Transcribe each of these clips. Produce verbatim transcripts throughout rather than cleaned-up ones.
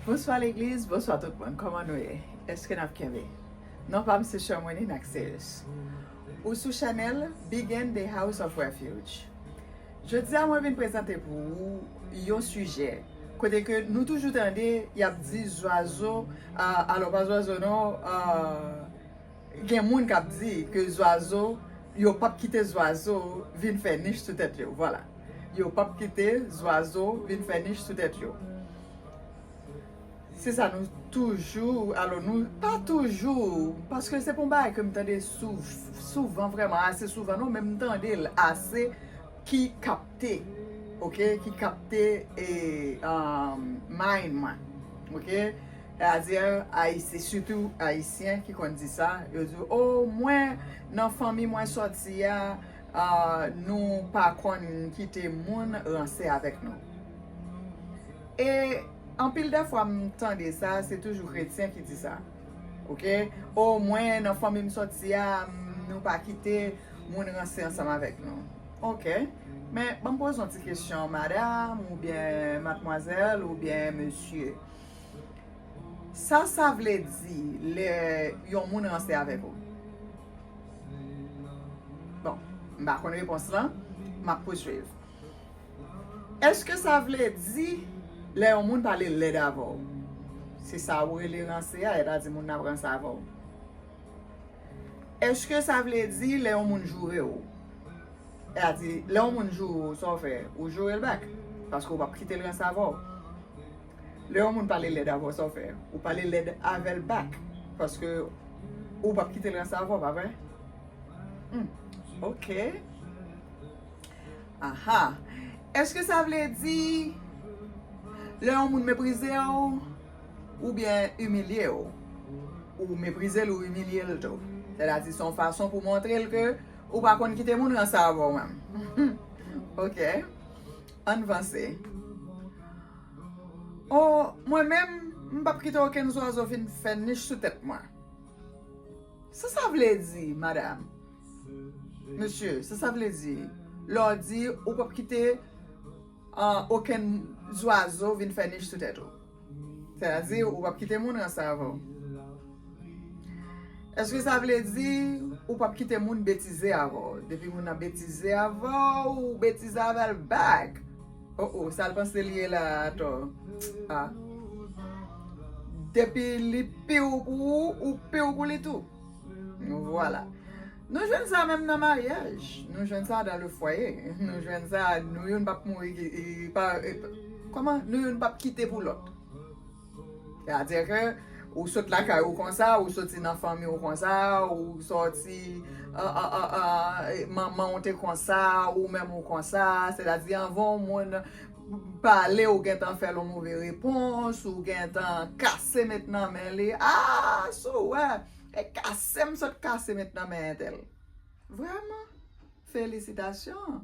Bonswa legliz, bonswa tout moun, kòman nou ye? Èske n ap kenbe? Non pa m se Shermony Naxeus. Ou sou chanèl Begin the House of Refuge. Jodi a mwen vin prezante pou ou yon sijè kote ke nou toujou tande y ap di zwazo, ah, alò pa zwazo non, ah, gen moun k ap di ke zwazo, yo p ap kite zwazo vin fè nich sou tèt yo. Vwala. Yo p ap kite zwazo vin fè nich sou tèt yo. Se sa nou toujou, alò nou pa toujou, paske se pa yon bagay ke m tande sou, souvan vrèman, ase souvan non, men m tande l ase ki kapte, oke, ki kapte e, um, mind mwen, oke? Sètadi, Ayisyen, sitou Ayisyen ki konn di sa, yo di, o, mwen, nan fanmi mwen sòti a, ah, nou pa konn kite moun ranse avèk nou. E anpil de fwa m tande sa, se toujou kretyen ki di sa. Oke? O, mwen, nan fanmi m sòti a, m, nou pa kite moun ranse ansanm avèk nou. Oke. Men, ban m poze yon ti kesyon, madam, oubyen madmwazèl, oubyen mesye. Sa sa vle di lè yon moun ranse avèk ou? Bon, m pa konn repons lan, m ap pouswiv. Èske sa vle di lè yon moun pale lèd avè w? Se sa ou rele ranse a, sètadi moun nan ap ranse avè w. Èske sa vle di lè yon moun joure w? Sètadi, lè yon moun joure w, sa w fè? Ou joure l back. Paske ou p ap kite l ranse avè w. Lè yon moun pale lèd avè w, sa w fè? Ou pale lèd avè l back. Paske ou p ap kite l ranse avè w, pa vre? Hmm, oke. Aha. Èske sa vle di lè yon moun meprize w oubyen imilye w? Ou meprize l, ou imilye l tou. Sètadi, se yon fason pou montre l ke ou pa konn kite moun ranse avè w menm. Oke. Ann vanse. O, mwen menm, m p ap kite okenn zwazo vin fè nich sou tèt mwen. Sa sa vle di, madam? Mesye, sa sa vle di? Lè w di ou p ap kite, ah, okenn zwazo vin fè nich sou tèt ou. Sètadi, ou p ap kite moun ranse avè w. Èske sa vle di ou p ap kite moun betize avè w? Depi moun nan betize avè w, ou betize avè l back. O, o, sa l panse l ye la atò. Ah. Depi li pi w pou ou, ou pi w pou li tou. Vwala. Nou jwenn sa menm nan maryaj. Nou jwenn sa dans le foyer. Nou jwenn sa, nou youn p ap mouri, ki, ki, pa, e, pa, kòman? Nou youn p ap kite pou lòt. Sètadi ke ou sot lakay ou konsa, ou soti nan fanmi w konsa, ou soti, a, a, a, a, manman w te konsa, ou menm ou konsa. Sètadi anvan yon moun pale, ou gentan fè l yon move repons, ou gentan kase met nan men li. A, si w wè, e kase m sot kase met nan men entèl. Vrèman, felisitasyon.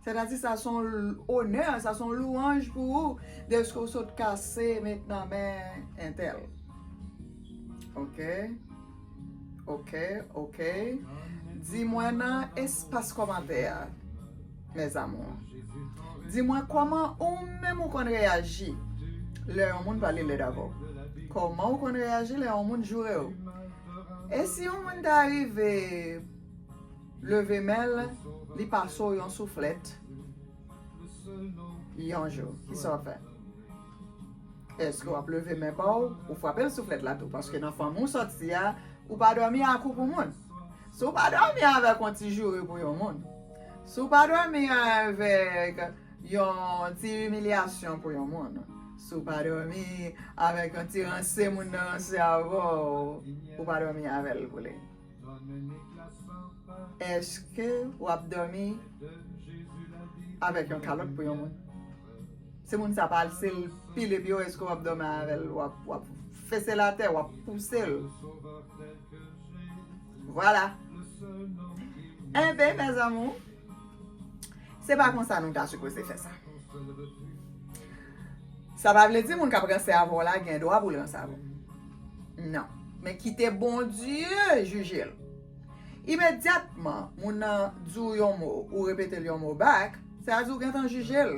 Sètadi sa se yon l-, onè, sa se yon lwanj pou ou, dèske w sot kase met nan men entèl. Oke. Oke, oke. Di mwen nan espas kòmantè a, mes amours. Di mwen kòman ou menm ou konn reyaji lè yon moun pale lèd avè w. Kòman ou konn reyaji lè yon moun joure w? E si yon moun ta rive leve men l, li pase w yon souflèt yon jou, kisa w ap fè? Èske w ap leve men pa w, ou frape l souflèt la tou? Paske nan fanmi w sòti a, ou pa dòmi akou pou moun. Si w pa dòmi avèk yon ti joure pou yon moun, si w pa dòmi avèk yon ti imilyasyon pou yon moun, si w pa dòmi avèk yon ti ranse moun nan ranse avè w, ou pa dòmi avè l pou li. Èske w ap dòmi avèk yon kalòt pou yon moun? Si moun sa pase l pile pye w, èske w ap dòmi avè l? W ap, w ap fese l atè, w ap pouse l. Vwala. Enben, mes amours, se pa konsa nou ta sipoze fè sa. Sa pa vle di moun k ap ranse avè w la gen dwa pou l ranse avè w. Non. Men kite Bondye jije l. Imedyatman, moun nan di w yon mo, ou repete l yon mo back, sa vle di w gentan jije l.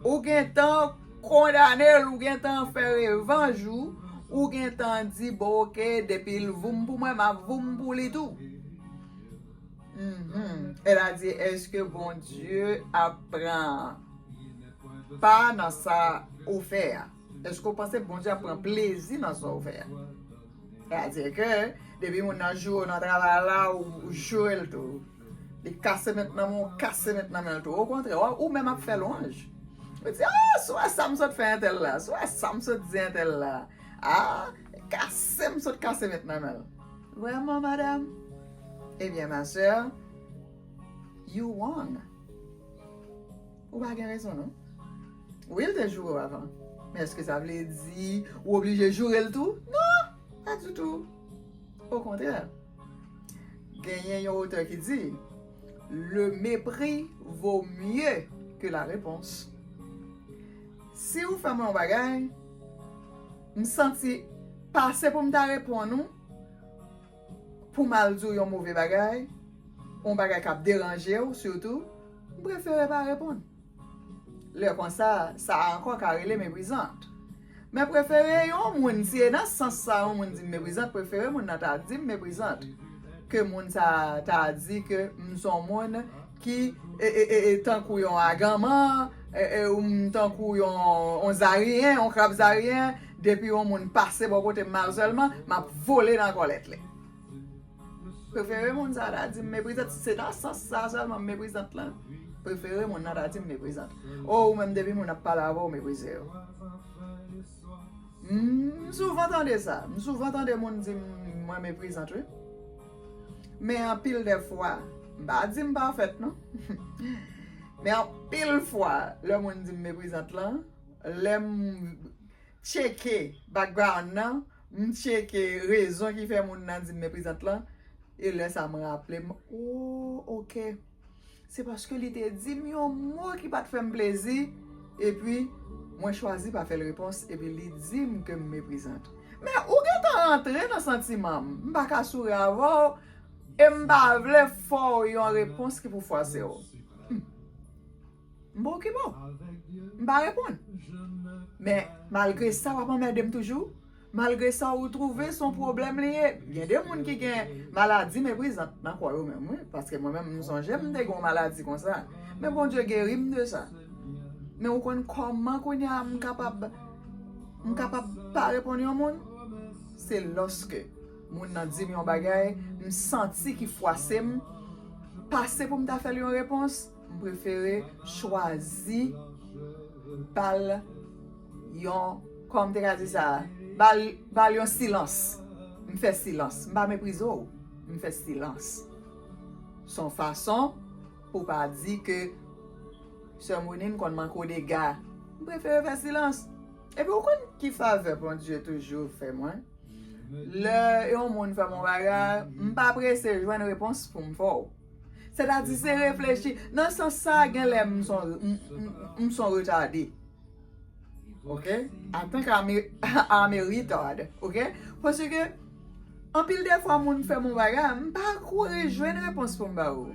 Ou gentan kondane l, ou gentan fè revanj ou, ou gentan di, bon, oke, depi l voum pou mwen, m ap voum pou li tou. Mhm. Elle a dit, èske Bondye ap pran pa nan sa ou fè a? Èske w panse Bondye ap pran plezi nan sa w fè a? Sètadi ke depi moun nan joure w nan travay la, ou, ou joure l tou. Li kase met nan men w, kase met nan men l tou. Okontrè, w, ou menm ap fè lwanj. Ou di, ah, si w wè sa m sot fè entèl la, si w wè sa m sot di entèl la. Ah, kase m sot kase met nan men l. Vrèman, madanm? Ebyen, ma sè, you wrong. Ou pa gen rezon, non. Wi, l te joure w avan. Men èske sa vle di ou oblije joure l tou? Non, pa ditou. Okontrè, genyen yon otè ki di, le mépris vaut mieux que la réponse. Si ou fè mwen yon bagay, m santi pase pou m ta reponn ou, pou m al di w yon move bagay, yon bagay k ap deranje w sitou, m prefere pa reponn. Lè konsa, sa a ankò ka rele meprizant. Men prefere yon moun, si e nan sans sa yon moun di m meprizant, prefere moun nan ta di m meprizant. Ke moun sa a ta di ke m s on moun ki e, e, e, e tankou yon aganman, e, e, ou m tankou yon, yon zariyen, yon krab zariyen, depi yon moun pase bò kote m mal sèlman, m ap vole nan kòlèt li. Prefere moun sa a ta di m meprizant, si se nan sans sa a sèlman m meprizant lan, prefere moun nan ta di m meprizant. O, ou menm depi moun ap pale avè w, meprize yo. M souvan tande sa. M souvan tande moun di m mwen meprizant, wi. Men anpil de fwa, m pa di m pafèt, non. Men anpil fwa, lè moun di m meprizant lan, lè m tcheke background nan, m tcheke rezon ki fè moun nan di m meprizant lan, e lè sa m raple m, o, oke. Se paske li te di m yon mo ki pa t fè m plezi, epi mwen chwazi pa fè l repons, epi li di m ke m meprizant. Men ou gentan rantre nan santiman m, m pa ka souri avè w, e m pa vle fè w yon repons ki pou fwase w. Hmm. M pa okipe w. M pa reponn. Men, malgre sa, w ap anmède m toujou. Malgre sa, ou twouve se yon pwoblèm li ye. Gen de moun ki gen maladi meprizant nan kò yo menm, wi. Paske mwen menm, m sonje m te gen yon maladi konsa. Men Bondye geri m de sa. Men ou konn kòman kounye a m kapab, m kapab pa reponn yon moun? Se lòske moun nan di m yon bagay, m santi ki fwase m, pase pou m ta fè l yon repons, m prefere chwazi ba l yon, kòman m te ka di sa, ba l, ba l yon silans. M fè silans. M pa meprize w. M fè silans. Se yon fason pou w pa di ke sè Monin konn manke w dega. M prefere fè silans. Epi ou konn ki favè Bondye toujou fè mwen? Lè yon moun fè m yon bagay, m pa prese jwenn repons pou m fè w. Sètadi se reflechi. Nan sans sa, genlè m s on, m, m, m s on retade. Oke? Atanke I'm a, I'm a retard. Oke? Paske, anpil de fwa moun fè m yon bagay, m pa kouri jwenn repons pou m ba yo.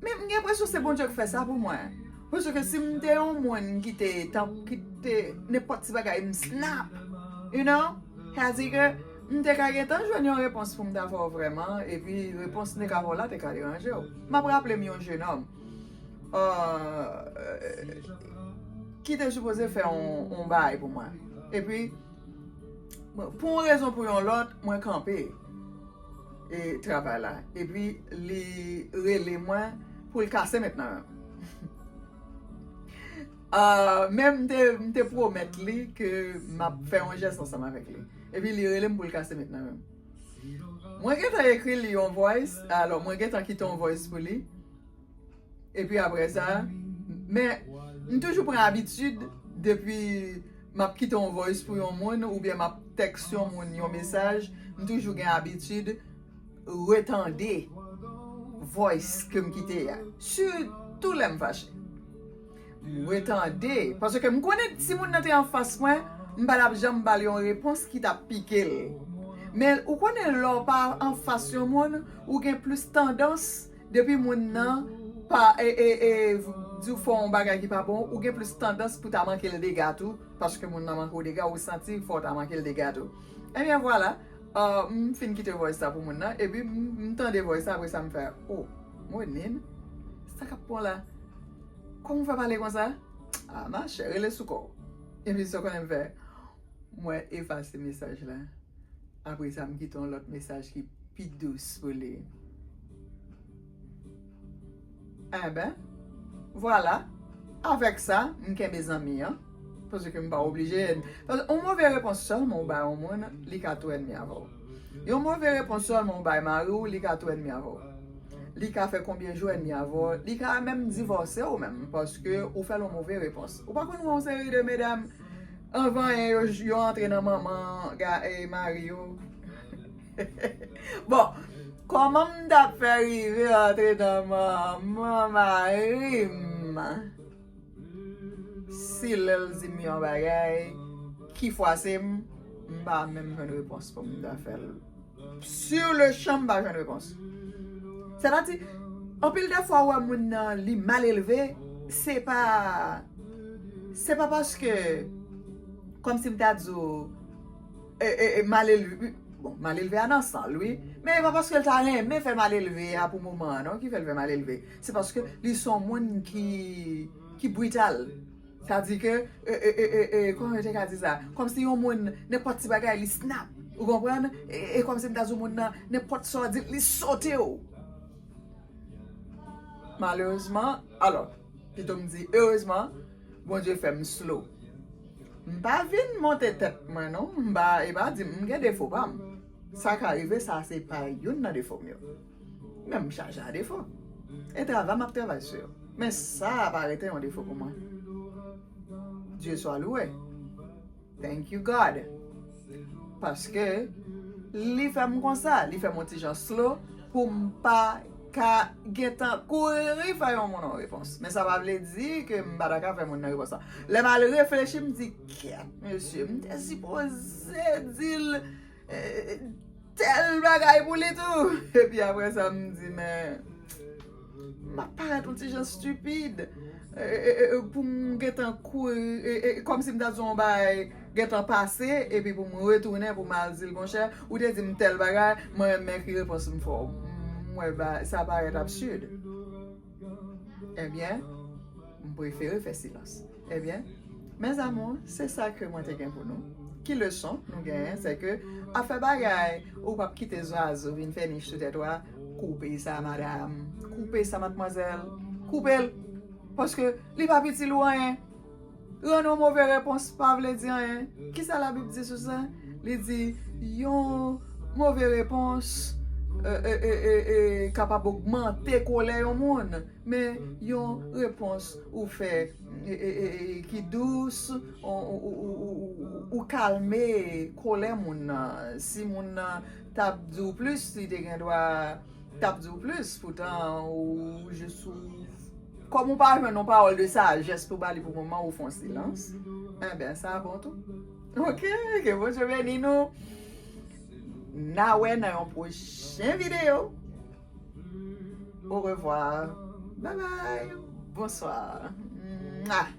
Men m gen enpresyon se Bondye k fè sa pou mwen. Paske si m te yon moun ki te, tan, ki te, nenpòt ti bagay, m snap, you know? Sa di ke m te ka gentan jwenn yon repons pou m ta fè w vrèman, epi repons m te ka fè w la te ka deranje w. M ap raple m yon jenòm, euh, ki te sipoze fè yon, yon bagay pou mwen. Epi, bon, pou yon rezon pou yon lòt, mwen kanpe e travay la. Epi li rele mwen pou l kase met nan men m. Ah, men m te, m te pwomèt li ke m ap fè yon jès ansanm avèk li. Epi li rele m pou l kase met nan men m. Mwen gentan ekri li yon voice, alò mwen gentan kite yon voice pou li. Epi apre sa, men m toujou pran abitid, depi m ap kite yon voice pou yon moun oubyen m ap tèks yon moun yon mesaj, m toujou gen abitid retande voice ke m kite a. Sitou lè m fache. M retande, paske m konnen si moun nan te anfas mwen, m pa t ap janm ba l yon repons ki t ap pike l. Men ou konnen lè w pa anfas yon moun, ou gen plis tandans depi moun nan pa, e, e, e, di w fè yon bagay ki pa bon, ou gen plis tandans pou ta manke l dega tou, paske moun nan manke w dega, ou santi fò w ta manke l dega tou. Ebyen, vwala, euh, m fin kite voice sa pou moun nan, epi m, m tande voice sa, apre sa m fè, oh, Monine, sa k ap pran la? Kòman w fè pale konsa? Ah, machè, rele sou kò w. Epi sa w konnen m fè? Mwen efase mesaj la. Apre sa, m kite yon lòt mesaj ki pi dous pou li. Enben, vwala. Avèk sa, m kenbe zanmi an. Paske m pa oblije. Paske yon move repons sèlman ou bay yon moun, li ka tou ènmi avè w. Yon move repons sèlman ou bay mari w, li ka tou ènmi avè w. Li ka fè konbyen jou ènmi avè w. Li ka menm divòse w menm, paske ou fè l yon move repons. Ou pa konn wè yon seri de medam, anvan yo, yo antre nan manman ga, e, mari yo. Bon, kòman m t ap fè rive antre nan manman mari m? Si lè l di m yon bagay ki fwase m, m pa menm jwenn repons pou m ta fè l. Sur le champ, m pa jwenn repons. Sètadi, anpil de fwa, ou wè moun nan, li mal elve, se pa, se pa paske, kòmsi m ta di w, e, e, e, mal elve, bon, mal elve a nan san l, wi. Men e pa paske l ta renmen fè mal elve a pou moman an, non, ki fè l fè mal elve. Se paske li se yon moun ki, ki brital. Sa di ke, e, e, e, e, e, kòman yo te ka di sa? Kòmsi yon moun, nenpòt ti bagay, li snap. Ou konprann? E, e kòmsi m ta di w moun nan, nenpòt sa w di l, li sote w. Malerezman, alò, pito m di erezman, Bondye fè m slow. M pa vin monte tèt mwen, non. M pa, e pa di m gen defo pa m. Sa ka rive, sa se pa youn nan defo m yo. Men m chaje a defo. E travay m ap travay sou yo. Men sa a pa rete yon defo pou mwen. Dieu soit loué. Thank you, God. Paske li fè m konsa, li fè m yon ti jan slow pou m pa ka gentan kouri fè yon moun yon repons. Men sa pa vle di ke m pa ta ka fè moun nan repons lan. Lè m al reflechi, m di, kèt, mesye, m te sipoze di l, eh, tèl bagay pou li tou. Epi apre sa, m di, men, m ap parèt yon ti jan stupid. E, e, e, e, pou m gentan kouri, e, e, kòmsi m ta di yon bagay gentan pase, epi pou m retounen, pou m al di l, monchè, ou te di m tèl bagay, mwen menm ki repons m fè w. M wè ba, sa parèt absid. Ebyen, m prefere fè silans. Ebyen, mes amours, se sa ke mwen te gen pou nou. Ki leson nou genyen? Se ke afè bagay, ou p ap kite zwazo vin fè nich sou tèt ou a, koupe sa, madam. Koupe sa, madmwazèl. Koupe l. Paske li p ap itil ou anyen. Rann yon move repons pa vle di anyen. Kisa Labib di sou sa? Li di, yon move repons, e, e, e, e, e, kapab ogmante kolè yon moun. Men yon repons ou fè, e, e, e, e, ki dous, ou, ou, ou, ou, ou, ou kalme kolè moun nan. Si moun nan t ap di w plis, li te gen dwa t ap di w plis. Poutan, ou jis ou, kòm ou pa jwenn yon pawòl de sajès pou ba li pou moman, ou fè yon silans. Enben, sa bon tou. Ok, ke Bondye beni nou. N a wè nan yon pwochen videyo. Au revoir. Bye bye. Bonsoir. Mwah.